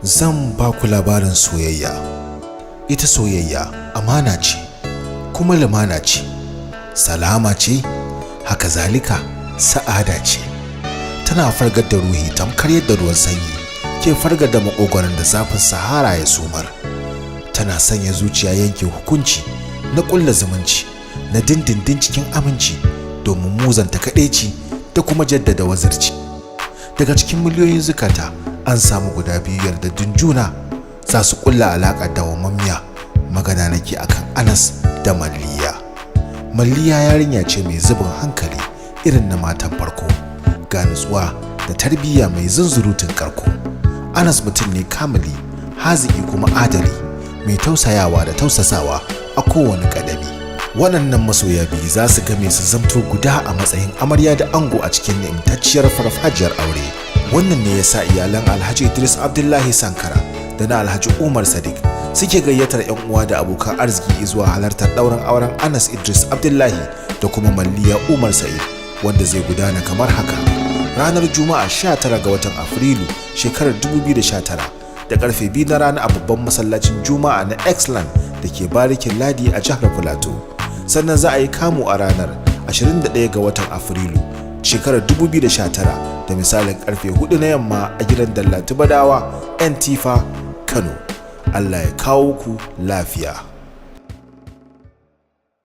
Zan ba ku labarin soyayya. Ita soyayya amana ce, kuma lumana ce, salama ce, haka zalika sa'ada ce. Tana fargar da ruhi tamkar yadda ruwan sanyi ke fargar da maƙogwaron da zafin Sahara ya sumar. Tana sanya zuciya yanke hukunci na ƙulla zumunci na dindindin cikin aminci domin muzanta kaɗaici da kuma jaddada wazirci. Daga cikin miliyoyin zukata, an samu guda biyu yardaddun juna za su ƙulla alaƙa dawwamammiya. Magana nake akan Anas da Malliya. Malliya yarinya ce mai zubin hankali irin na matan farko, ga nutsuwa da tarbiyya mai zunzurutun karko. Anas mutum ne kamili, haziki kuma adali, mai tausayawa da tausasawa a kowane kadami. Waɗannan masoya biyu za su game su zamto guda a matsayin amarya da ango a cikin ni'imtacciyar farfajiyar aure. Wannan ne yasa iyalan Alhaji Idris Abdullahi Sankara da na Alhaji Umar Sadiq suke gayyatar 'yan uwa da abokan arziki zuwa halartar ɗaurin auren Anas Idris Abdullahi da kuma Malliya Umar Sa'id, wanda zai gudana kamar haka: ranar Juma'a 19 ga watan Afrilu shekarar 2019 da karfe 2 na rana a babban masallacin Juma'a na Excellent da ke Barikin Ladi a jihar Filato. Sannan za a yi kamu a ranar 21 ga watan Afrilu shekarar 2019 da misalin karfe 4 na yamma a gidan Dallatu Badawa 'yan Tifa, Kano. Allah ya kawo ku lafiya.